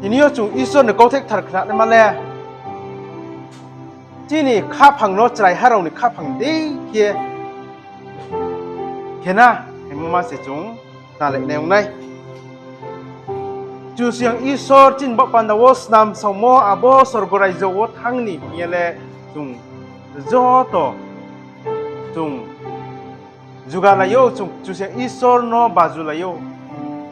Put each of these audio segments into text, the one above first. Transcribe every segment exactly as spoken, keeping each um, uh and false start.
Tini yo chung Isor ni kauthai kthar khnanaima le, chini khaphang no chraiha rao ni khaphang dei khe khe na, hingmo ma se chung khnalainai ong nai. Kchusoyang Isor chini baoh panda wo snam saomo abo sorgo raijo wo thanng ni hing ye le chung joto chung jugalai ou, chung Kchusoyang Isor no bajulai ou.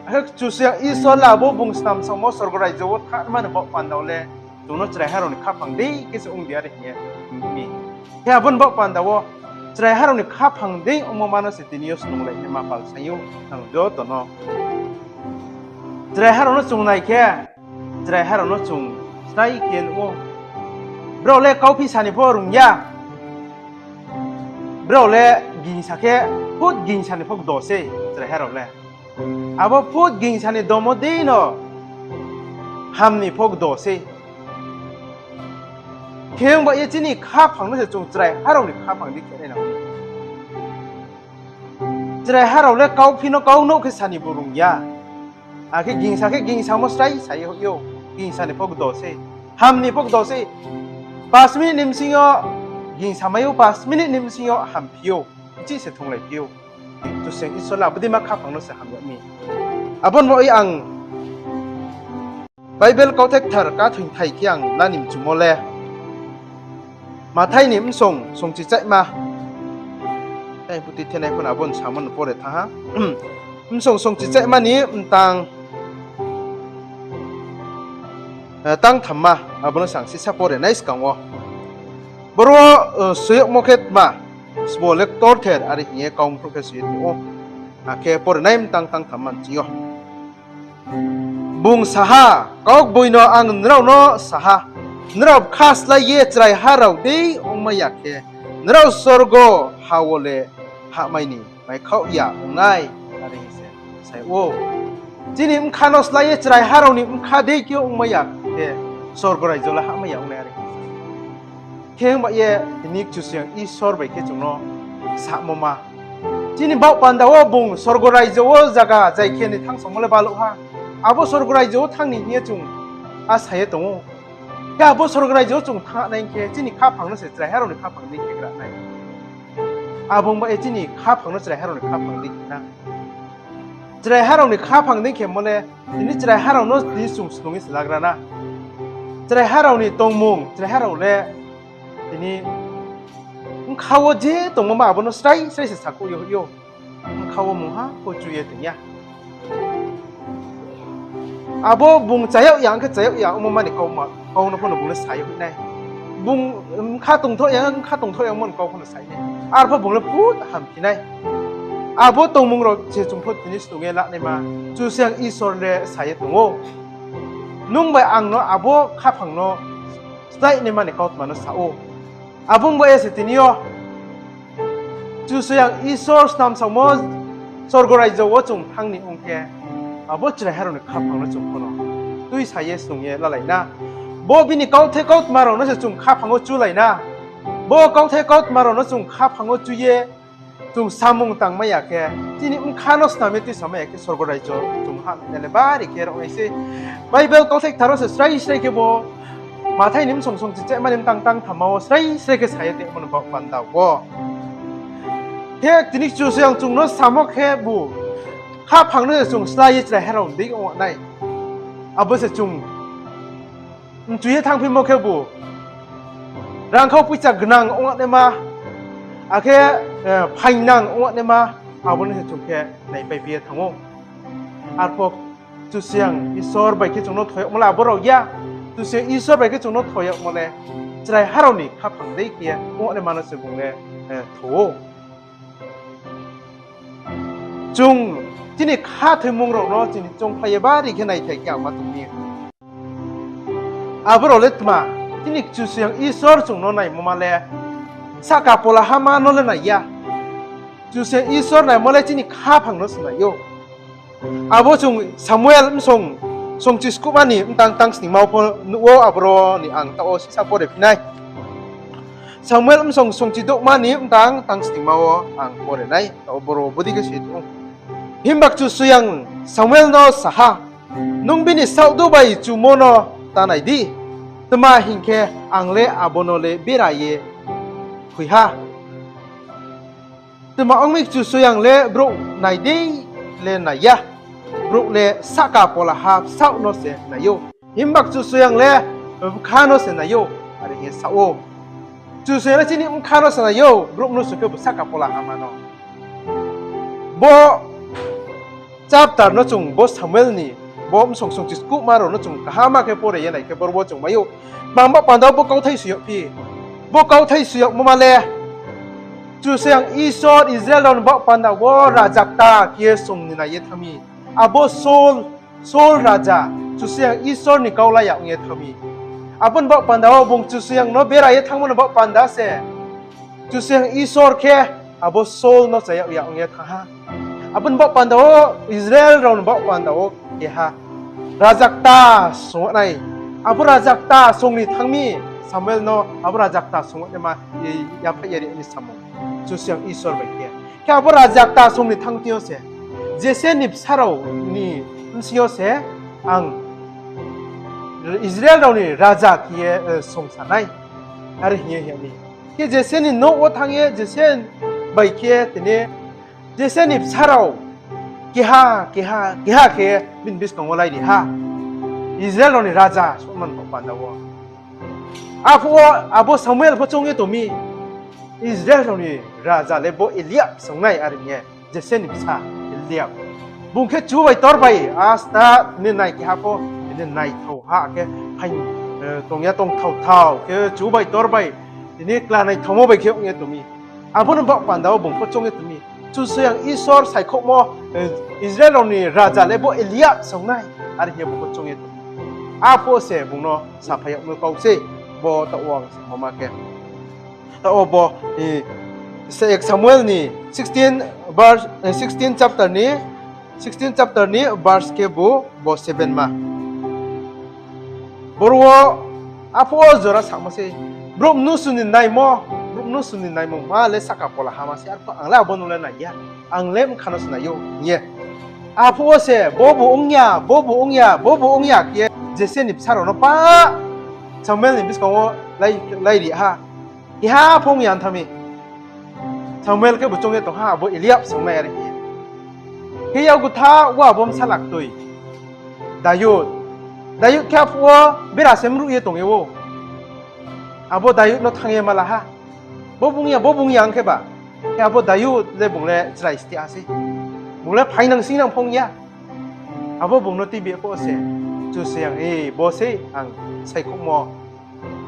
Akhe Kchusoyang Isor le abo bung snam saomo sorgo raijo wo thanngma ni baoh panda wo le chung no chraiha rao ni khaphang dei khe se ong di are hing ye mi. Khe abo ni baoh panda wo chraiha rao ni khaphang dei ongmo ma no se tini yo snunglai naima pal saing ou nang joto no. Chraiha rao no chung nai khe, chraiha rao no chung srai khe nuh ou. Brao le kauphi sa ni pho rung ya. Brao le gingsa khe, phut gingsa ni pho kdo sei chraiha rao le. Abo phut gingsa ni domo dei no ham ni pho kdo sei. Khe ong ba ye chini khaphang no se chung chraiha rao ni khaphang dei khe nai nang. Chraiha rao le kauphi no kau nouh khe sa ni bo rung ya. Akhe gingsa khe gingsamo srai sa ye hoih ou, gingsa ni pho kdo sei, ham ni pho kdo sei. Pas minute ni bsing yo gingsa mai ou, pas minute ni bsing yo hamphi ou, uchih se thunglai phi ou. Kchusoyang Isor le abo dei ma khaphang no se ham yag mi. Abo ni baoh ye ang Bible kauthai kthar kathoingthai khe ang la ni mchumo le, Mathai ni bsong songchi chaihma. Tei puti thenai pho no abo ni samo no pore thanng ha. Bsong songchi chaihma ni mtang, eh, tangthamma, abo no se ang sisa pore nai skang wo. Boro, eh, soi yagmo khe tma, sbo le ktorther are hing ye kau mkhrouh khe soi ye tong ou. Akhe pore nai mtang tangthamma ni ching yo. Bung sa ha, kaugboino ang nrao no sa ha, nrao bkha slái ye chraiha rao dei ongmai ya khe, nrao sorgo ha wo le hahmai ni maikhaoh ya ong nai, are hing se sai ou. Chini bkha no slái ye chraiha rao ni bkha dei khe ongmai ya khe, sorgo raijo le hahmai ya ong nai, are hing se. Khe ong ba ye tini Kchusoyang Isor bai khe chung no samo ma. Chini baoh panda wo bung sorgo raijo wo zaga jai khe ni thanngsaomo le baluh ha. Abo sorgo raijo wo thanng ni hing ye chung asa ye tong ou. Khe abo sorgo raijo wo chung thanng nai khe chini khaphang no se chraiha rao ni khaphang dei khe gra nai. Abo ong ba ye chini khaphang no chraiha rao ni khaphang dei khe na. Chraiha rao ni khaphang dei khemo le, tini chraiha rao no tini chung snung ye se lagra na. Chraiha rao ni tongmung, chraiha rao le tini bkha wo je tongmo ma abo no srai srai se sakhouh ye hoih ou. Bkha wo mungha pho chu ye tong ya. Abo bung cha yag ya ong khe cha yag ya ongmo ma ni kau ma, kau no pho no bung le sa ye hoih nai. Bung bkha tongthoh ya, bkha tongthoh ya ongmo ni kau pho no sa ye nai. Arpho bung le put hamphi nai. Abo tongmung rao se chung pho tini snung ye lanaima, Kchusoyang Isor le sa ye tong ou. Nung bai ang no abo khaphang no slái naima ni kautma no sa ou. Abo ong ba ye se tini yo Kchusoyang Isor snam saomo sorgo raijo wo chung thanng ni ong khe, abo chraiha rao ni khaphang no chung pho no tuisa ye snung ye lalai na. Bo bini kauthai kautma rao no se chung khaphang wo chulai na. Bo kauthai kautma rao no chung khaphang wo chu ye chung samung tangmai ya khe, chini bkha no snam ye tuisamai ya khe sorgo raijo chung hahmai nai le bari khe rao nai sei. Bible kauthai kthar wo se srai srai khe bo Mathai ni bsong songchi chaihma ni mtang tangthamma wo srai srai khe sa ye tongmo ni baoh panda wo. Khe tini Kchusoyang chung no samo khe bu khaphang no se chung slái ye chraiha rao dei ong nai. Abo se chung mchu ye thanngphimo khe bu rangkhau poicha gnang ong naima, akhe, eh, phaingnang ong naima, abo no se chung khe naipaiphi ye thanng ou. Arpho Kchusoyang Isor bai khe chung no thoi yagmo le abo rao ya. Kchusoyang Isor bai khe chung no thoi yagmo le chraiha rao ni khaphang dei khe ong naima no se bung le, eh, tho ou. Chung chini khathoimung rao no chini choungkhlai ye bari khe naithai khe ang ma tong mi. Abo rao le tma, chini Kchusoyang Isor chung no naimo ma le sahka pola hama no le nai ya. Kchusoyang Isor naimo le chini khaphang no se nai ou. Abo chung Samuel bsong songchi skuhma ni mtang tangsningma wo pho nuh ou, aboro ni ang taoh wo sisa pore phi nai. Samuel bsong songchi douhma ni mtang tangsningma wo ang pore nai, taoh wo boro bodei khe se tong ou. Himba Kchusoyang Samuel no sa ha, Nung bini saohdu bai chumo no ta nai di, tma hing khe, ang le abo no le bera ye khui ha. Tma ong mi, Kchusoyang le brouh nai dei le nai ya, brouh le sahka pola ha bsaoh no se nai ou. Himba Kchusoyang le bkha no se nai ou, are hing ye saoh ou. Kchusoyang le chini bkha no se nai ou, brouh mnusu khe bo sahka pola ha ma no. Bo chapter no chung bo Samuel ni, bo bsong songchiskuhma rao no chung kaham khe pore ye nai khe boro wo chung mai ou. Tma baoh panda wo bo kauthai soi yagphi? Bo kauthai soi yagmo ma le, Kchusoyang Isor Israel rao ni baoh panda wo raja kta khe ye song ni nai ye thanng mi. Abo Saul, Saul raja, Kchusoyang Isor ni kau la ya ong ye thanng mi. Abo ni baoh panda wo bung Kchusoyang no bera ye thanngmo ni baoh panda se Kchusoyang Isor khe abo Saul no cha yag ya ong ye thanng ha. Abo ni baoh panda wo Israel rao ni baoh panda wo keha raja kta song nai. Abo raja kta song ni thanng mi, Samuel no abo raja kta song naima yaphaih ye ri ni samung, Kchusoyang Isor bai khe. Khe abo raja kta song ni thanng thing yo se, Jese ni bsa rao ni bsing yo se ang Israel rao ni raja khe ye, eh, song sa nai, are hing ye hing mi. Khe Jese ni nouh wo thanng ye Jese bai khe tini Jese ni bsa rao keha, keha, keha khe bini buskang wo lai ri ha. Israel rao ni raja songman baoh panda wo. Arphuh wo abo Samuel pho choung ye tong mi, Israel rao ni raja le bo Eliab song nai, are hing ye, Jese ni bsa Eliab. Bung khe chu bai tor bai, asta, tini nai keha pho, tini naithao ha khe, phaing, eh, tong ya tongthao thao khe chu bai tor bai, tini kla naithaomo bai khe ong ye tong mi. Abo ni baoh panda wo bung pho choung ye tong mi, Kchusoyang Isor saikhouhmo, eh, Israel rao ni raja le bo Eliab song nai, are hing ye bung pho choung ye tong mi. Arphuh wo se bung no saphai yagmo kau se, bo taoh wo ang samo ma khe. Taoh wo bo, eh, se ek Samuel ni sixteen verse, eh, sixteen chapter ni, sixteen chapter ni verse khe bo, bo seven ma. Boro wo arphuh wo jora samo se, brouh mnusu ni naimo, brouh mnusu ni naimo ma le sahka pola ha ma se, arphuh ang le abo no le nai ya, ang le bkha no se nai ou hing ye. Arphuh wo se, bo bu ong ya, bo bu ong ya, bo bu ong ya khe ye Jese ni bsa rao no pa Samuel ni buskang wo lai, lai ri ha. Keha pho ong ya thanng mi. Samuel khe bu choung ye tong ha, abo Eliab song nai, are hing ye. Khe yakgu tha wo abo bsala ktoi, Dayud. Dayud khe arphuh wo bera se mruh ye tong ye ou. Abo Dayud no thanng ye ma la ha. Bo bung ya, bo bung ya ong khe ba. Khe abo Dayud le bung le chrai sti ha sei. Bung le phainang singnang pho ong ya. Abo bung no tuibi pho se, Kchusoyang, eh, bo sei ang saikhouhmo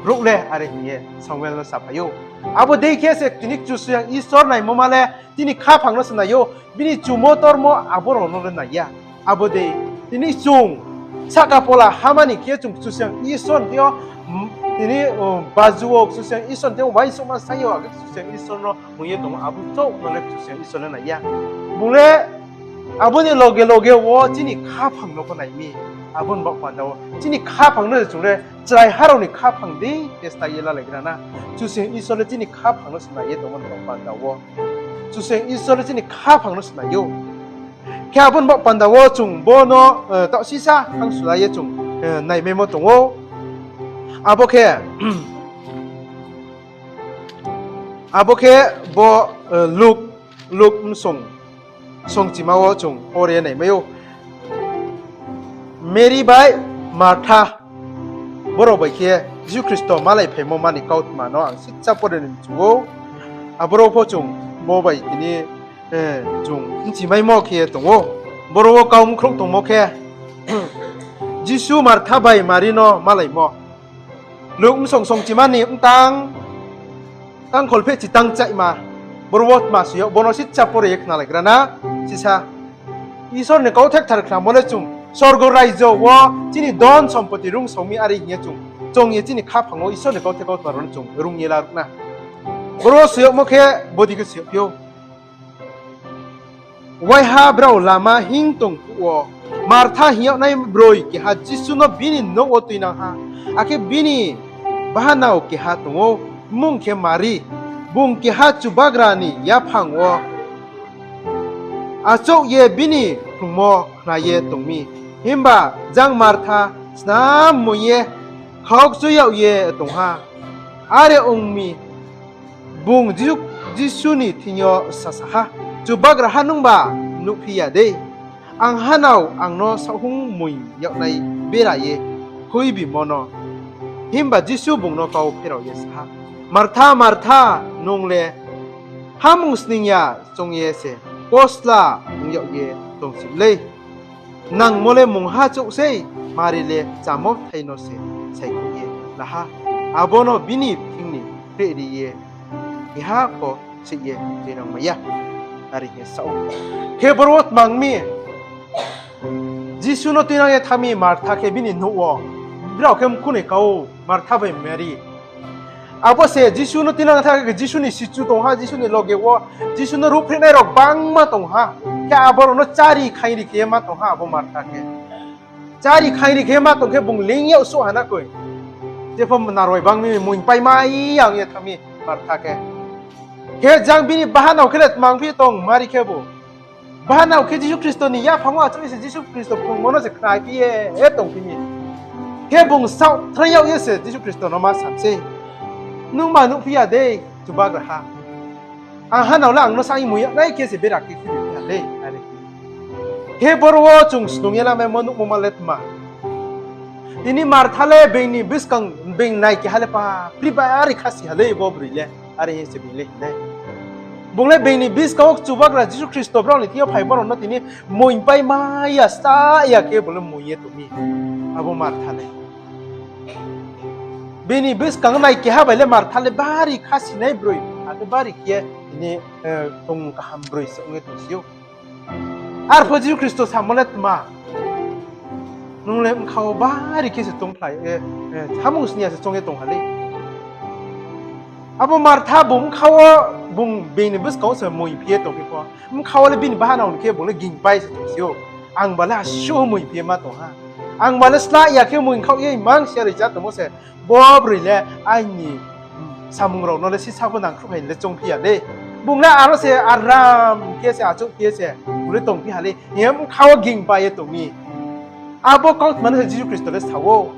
brouh le, are hing ye Samuel no saphai ou. Abo dei khe se tini Kchusoyang Isor naimo ma le tini khaphang no se nai ou, bini chumo tormo abo rao no le nai ya. Abo dei tini chung sahka pola ha ma ni khe chung Kchusoyang Isor ni thing yo, tini, um, bazu wo Kchusoyang Isor ni thing yo uaingsouhma sai yo, akhe Kchusoyang Isor no mung ye tongmo abo chouh no le Kchusoyang Isor le nai ya. Bung le abo ni loge loge wo chini khaphang no pho nai mi. Abo ni baoh panda wo chini khaphang no chung le chraiha rao ni khaphang dei khe stai ye lalaigra na. Kchusoyang Isor le chini khaphang no se nai ye tongmo ni baoh panda wo, Kchusoyang Isor le chini khaphang no se nai ou. Khe abo ni baoh panda wo chung bo no, eh, taoh sisa thanng sulai ye chung, eh, naimaimo tong ou. Abo khe, abo khe bo, eh, Luk, Luk bsong songchima wo chung pore naimai ou. Mary bai Martha, brao bai khe Jisu Khristo malai phaimo ma ni kautma no ang sisa pore ni mchu ou. Aboro pho chung bo bai tini, eh, chung bchimaimo khe tong ou. Boro wo kau mkhrouh tongmo khe, Jisu Martha bai Mari no malaimo. Luk bsong songchima ni btang, tang kholphehchi tang chaihma. Boro wo tma soi yo, bo no sisa pore ye khnalaigra na, sisa. Isor ni kauthai kthar khnamo le chung sorgo raijo wo chini dhon sompoti rungsaomi are hing ye chung, chung ye chini khaphang wo Isor ni kauthai kautma rao no chung rung ye laruh na. Boro wo soi yagmo khe bodei khe soi yagphi ou. Waiha brao lama hing tong phuh wo, Martha hing yagnai broi keha Jisu no bini nouh wo tuinang ha, akhe bini bahanao keha tong ou, mmung khe Mari, bung keha Chubagra ni yaphang wo achouh ye bini phrungmo khna ye tong mi. Himba jang Martha snam moing ye khaukchu yag ye tong ha. Are ong mi, bung Jisu, Jisu ni thing yo sasa ha, Chubagraha, nungba nuhphi ya dei? Ang hanao ang no saohhung moing yagnai bera ye khuibimo no. Himba Jisu bung no kau pherao ye sa ha, Martha, Martha, nung le hamung sning ya choung ye se kosla ong yag ye tongsi lei. Nangmo le mungha chouh sei, Mari le chámo bthai no se saikhouh ye la ha. Abo no bini thing ni krehri ye keha pho seih ye tuinang mai ya, are hing ye sa ou. Khe boro wo tma ong mi, Jisu no tuinang ye thanng mi Martha khe bini nouh wo, brao khe mkhu ni kau, Martha bai Mari. Abo se Jisu no tuinang thanng khe Jisu ni sichu tong ha, Jisu ni loge wo Jisu no ruhphrehnai rao gbangma tong ha. Khe abo rao no chári khaingri khe ye ma tong ha abo Martha khe. Chári khaingri khe ma tong khe bung leing yag souh ha na koi. Jepho naroi bang mi moing pai mai ya ong ye thanng mi Martha khe. Khe jang bini bahanao khe le tma ongphi tong Mari khebu. Bahanao khe Jisu Khristo ni yaphang wo achouh ye se Jisu Khristo phrungmo no se khnaphi ye tongphi mi. Khe bung saohthaih yag ye se Jisu Khristo no ma sa sei, Nungba nuhphi ya dei, Chubagraha? Ang hanao le ang no saing moing yagnai khe se bera khe khuiphi ya lei, are. Khe boro wo chung snung ye lamaimo nuhmo ma le tma? Tini Martha le being ni buskang being nai keha le pa, pri bari khasi ha lei bo broi le, are hing se being le hing nai. Bung le being ni buskang wo Chubagra Jisu Khristo brao ni thing yo phaimo rao no tini moing pai mai ya, sta ya khe bung le moing ye tong mi. Abo Martha le being ni buskang nai keha bai le Martha le bari khasinai broi, akhe bari khe tini, eh, tong kaham broi se ong ye tongsi ou. Arpho Jisu Khristo samo le tma? Nung le bkha wo bari khe se tongphlai, eh, eh, samung sning ya se choung ye tong ha lei. Abo Martha bung bkha wo, bung being ni buskang wo se moing phi ye tongphi pho, bkha wo le bini bahanao ni khe bung le gingpai se tongsi ou. Angba le asuh moing phi ye ma tong ha. Angba le sla ya khe moing khaoh ye mang si ya ri ja tongmo se. Bo broi le aini samung rao no le sisa pho nangkhruh hai le choungphi ya lei. Bung le aro se aram khe se achouh khe se bung le tongphi ha lei. Hing ye bkha wo gingpai ye tong mi. Abo kautma no se Jisu Khristo le sa ou.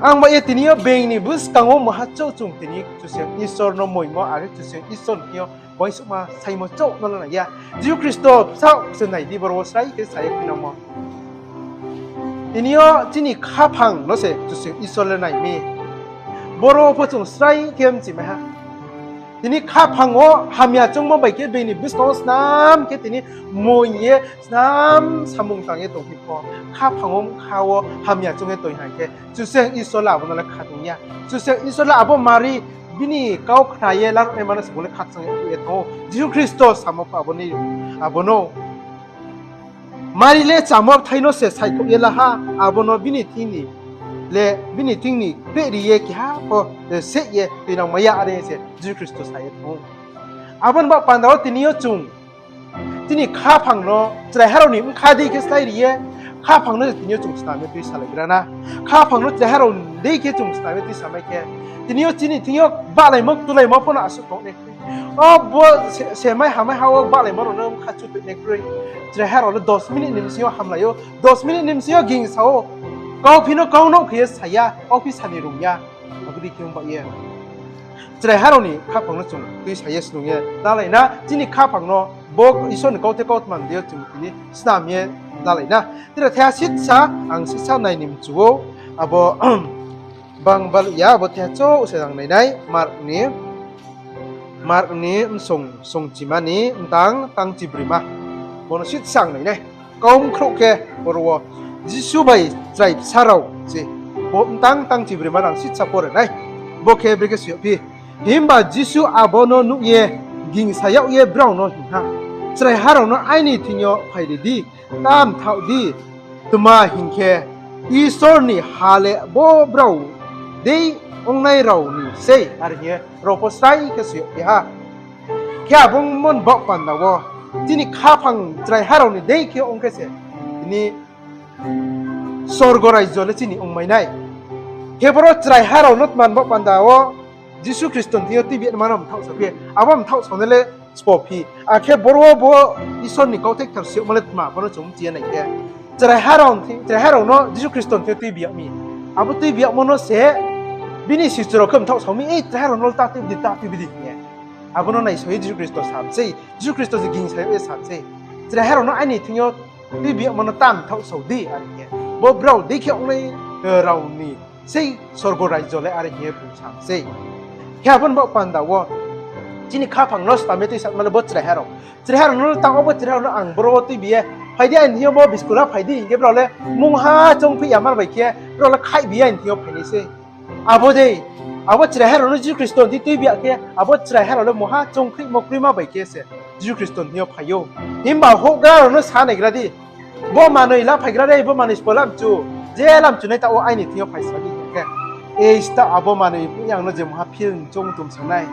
Ang ba ye tini yo being ni buskang wo maha chouh chung tini Kchusoyang Isor no moingmo, akhe Kchusoyang Isor ni thing yo uaingsouhma saingmo chouh no le nai ya. Jisu Khristo bsaoh se nai di, boro wo srai khe sa ye khuinangmo. Tini yo chini khaphang no se Kchusoyang Isor le nai mi. Boro wo pho chung srai khe mchimai ha. Tini khaphang wo hamya choungmo bai khe being ni buskang wo snam khe tini moing ye snam samung tang ye tongphi pho, khaphang wo bkha wo hamya choung ye tong ha khe Kchusoyang Isor le abo no le khatung ya. Kchusoyang Isor le abo Mari bini kau khna ye laruhnaima no se bung le khakchang ye tong ou. Jisu Khristo samo pho abo ni, abo no Mari le chámo bthai no se saikhouh ye la ha, abo no bini thing ni le, bini thing ni krehri ye keha pho, eh, seih ye tuinang mai ya, are se Jisu Khristo sa ye tong ou. Abo ni baoh panda wo tini yo chung chini khaphang no chraiha rao ni bkha dei khe slái ri ye, khaphang no tini yo chung snam ye tuisalaigra na. Khaphang no chraiha rao dei khe chung snam ye tuisamai khe, tini yo chini thing yo bahlaimo, ktulaimo pho no asuh tong nai kroi. O bo se-, semai hamai ha wo bahlaimo rao no bkha chutoih nai kroi. Chraiha rao le dos minute ni bsing yo hamlai ou, dos minute ni bsing yo gingsa ou. Kauphi no kau nouh khe ye sa ya, kauphi sa ni rung ya. Abo dei khe ong ba ye chraiha rao ni khaphang no chung tuisa ye snung ye lalai na, chini khaphang no bo Isor ni kauthe kautma dei yo chung tini snam ye lalai na. Tre thaiha sitsa, ang sitsa nai ni mchu ou, abo bang baluh ya, abo thaiha chouh se ang nai nai, Mark ni, Mark ni bsong, songchima ni mtang tangchibroima. Bo no sitsa ang nai nai. Kau bkhrouh khe boro wo Jisu bai chrai bsa rao se, bo mtang tangchibroima no ang sitsa pore nai. Bo khe brekhe soi yagphi. Himba Jisu abo no nuh ye gingsa yag ye brao no hing ha, Chraiha rao no aini thing yo phairi di, ta mthaoh di. Tma hing khe, Isor ni ha le bo brao dei ongnai rao ni sei, are hing ye rao pho srai khe soi yagphi ha. Khe abo ongmo ni baoh panda wo, chini khaphang chraiha rao ni dei khe ong khe se, tini sorgo raijo le chini ongmai nai. Khe boro chraiha rao no tma ni baoh panda wo Jisu Khristo ni thing yo tuibi ma no mthaoh sao khe, abo mthaoh saonai le sbo phi. Akhe boro wo bo Isor ni kauthai kthar siyagmo le tma, abo no chung mchi ye nai khe, chraiha rao ni thing, chraiha rao no Jisu Khristo ni thing yo tuibi yag mi. Abo tuibi yagmo no se bini sichu rao khe mthaoh sao mi, Ei, chraiha rao no le ta tuibi di, ta tuibi di, hing ye. Abo no naisao ye Jisu Khristo sa mi sei, Jisu Khristo se gingsa ye sa mi sei. Chraiha rao no aini thing yo tuibi yagmo no ta mthaoh sao di, are hing ye. Bo brao dei khe ongnai, eh, rao ni sei sorgo raijo le, are hing ye bung sa mi sei. Khe abo ni baoh panda wo chini khaphang no stam ye tuisamo le bo chraiha rao. Chraiha rao no ta, o bo chraiha rao no ang boro wo tuibi ye, Phai di, aini thing yo bo biskula phai di, hing khe brao le mungha choungphih ya mar bai khe brao le khaihbi ye aini thing yo phainai sei. Abo dei, abo chraiha rao no Jisu Khristo ni thing tuibi ya khe, abo chraiha rao le mungha choungphihmo kroima bai khe se Jisu Khristo ni thing yo phai ou. Himba houhgra rao no sa naigra di, Bo manoi la phaigra re, bo manoi sbo lamchu, je lamchunai taoh wo aini thing yo phaisa di, hing khe, Ei, sta abo manoi ang no je mungha phil ni choung tong sangnai.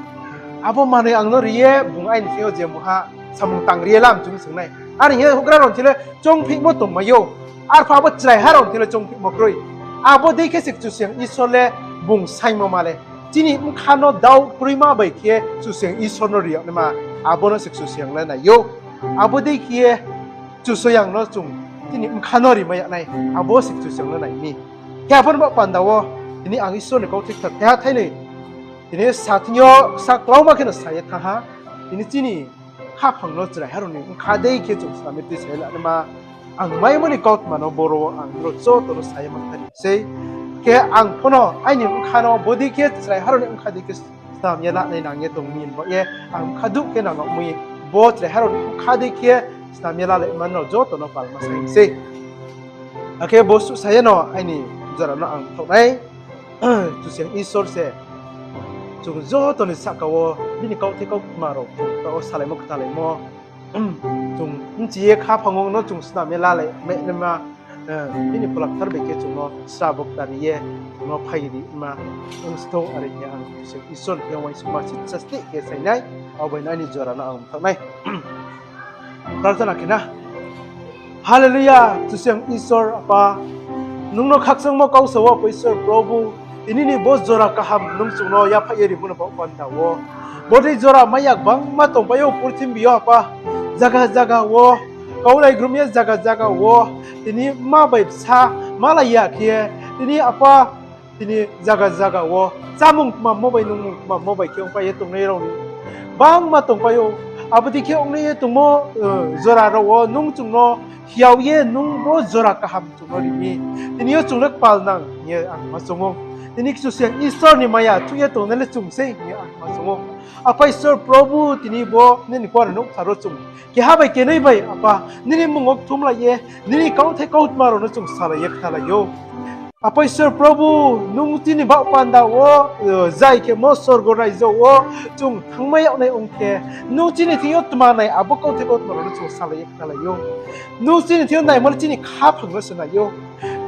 Abo manoi ang no ri ye bung aini thing yo je mungha samung tang ri ye lamchu sangnai. Are hing ye houhgra rao ni thing le choungphihmo tongmai ou. Arphuh abo chraiha rao ni thing le choungphihmo kroi. Abo dei khe se Kchusoyang Isor le bung saingmo ma le. Chini bkha no dao kroima bai khe Kchusoyang Isor no ri yag naima, abo no se Kchusoyang le nai ou. Abo dei khe Kchusoyang no chung chini bkha no rimai yag nai, abo se Kchusoyang no nai mi. Khe abo ni baoh panda wo, tini ang Isor ni kauthai kthar thaiha thainoi, tini sa thing yo sa klauma khe no sa ye thanng ha, tini chini khaphang no chraiha rao ni bkha dei khe chung stam ye tuisa ye la naima, ang maimo ni kautma no boro wo ang nrao joto no sa ye ma khnari sei. Khe ang pho no aini bkha no bodei khe chraiha rao ni bkha dei khe stam ye lanai nang ye tong mi himba ye, ang bkha duh khe nang mi, bo chraiha rao ni bkha dei khe stam ye lalai ma nrao joto no palma sai sei. Akhe bo suh sa ye no aini jora no ang mthaoh nai, Kchusoyang Isor se chung joto ni sahka wo bini kauthai kautma rao chung tao salaimo kthalaimo, chung bchi ye khaphang wo no chung stam ye lalai mai naima, eh, bini phola kthar bai khe chung no srabo kta ri ye, chung no phai ri ma ong sthou, are khe ang Kchusoyang Isor ni thing yo uaingsouhma sisa steh khe sai nai, abo bai no aini jora no ang mthaoh nai. Prarthana khe na. Hallelujah, Kchusoyang Isor Apa, nung no khakchangmo kau sa wo, Apa Isor Probhu, tini ni bo jora kaham nung chung no yaphaih ye rimo ni baoh panda wo. Bodei jora mai ya gbangma tongpai ou purthimbi yo Apa, zaga zaga wo, kaulai grum ye zaga zaga wo, tini mma bai bsa malai ya khe, tini Apa, tini zaga zaga wo chámung tmammo bai nungmung tmammo bai khe ongpai ye tongnai rao ni gbangma tongpai ou. Abo dei khe ongnai ye tongmo, eh, jora rao wo nung chung no hiao ye nung bo jora kaham chung no ri mi. Tini yo chung le kpal nang hing ye ang ma choung ou. Tini Kchusoyang Isor ni maya thuh ye tongnai le chung sei hing ye ang ma choung ou. Apa Isor Probhu, tini bo nini kuarenouh kthar wo chung keha bai kenoi bai, Apa, nini mmung wo kthumlai ye, nini kauthai kautma rao no chung salai ye kthalai ou. Apa Isor Probhu, nung chini baoh panda wo, eh, zai khemo sorgo raijo wo chung thanngmai yag nai ong khe, nung chini thing yo tma nai abo kauthai kautma rao no chung salai ye kthalai ou. Nung chini thing yo naimo le chini khaphang no se nai ou.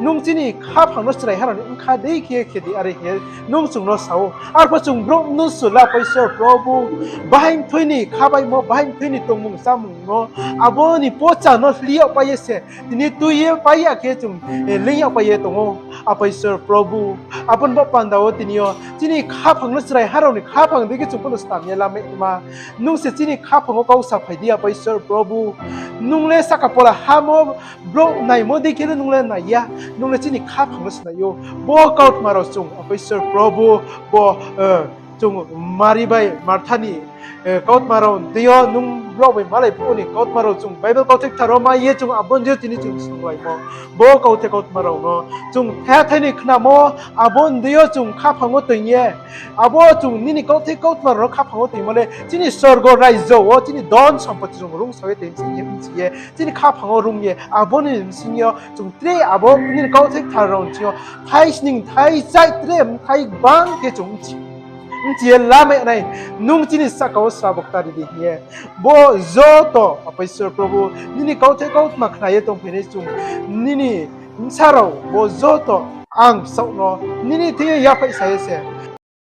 Nung chini khaphang no chraiha rao ni bkha dei khe khe di, are hing ye nung chung no sa ou. Arpho chung brouh mnusu le, Apa Isor Probhu, bahai mthoi ni khabaimo, bahai mthoi ni tongmung chámung no, abo ni pocha no hli yagpai ye se, tini tui ye pai ya khe chung, eh, leing yagpai ye tong ou. Apa Isor Probhu, abo ni baoh panda wo tini yo chini khaphang no chraiha rao ni khaphang dei khe chung pho no stam ye lamai ma. Nung se chini khaphang wo kau saphai di, Apa Isor Probhu. Nung le sahka pola hamo brouh naimo dei khe le nung le nai ya, nung le chini khaphang no se nai ou. Bo kautma rao chung, Apa Isor Probhu, bo, eh, chung Mari bai Martha ni, eh, kautma rao ni deing yo nung brao bai malai phuh ni kautma rao chung Bible kauthai kthar wo mai ye chung abo ni deing yo tini chung snunglaimo. Bo kauthai kautma rao no chung thaiha thainoi khnamo, abo ni deing yo chung khaphang wo toing ye, abo chung nini kauthai kautma rao no khaphang wo toingmo le chini sorgo raijo wo chini dhon sompoti chung rungsao ye tong mi hing ye bchi ye, chini khaphang wo rung ye, abo ni bsing yo chung tre abo nini kauthai kthar rao ni bsing yo thai sning, thai chai, tre mthai gbang khe chung bchi, bchi ye lamai nai. Nung chini sahka wo srabo kta ri di hing ye. Bo joto, Apa Isor Probhu, nini kauthai kautma khna ye tongphainai chung, nini bsa rao, bo joto ang bsaoh no nini thing yo yaphaih sa ye se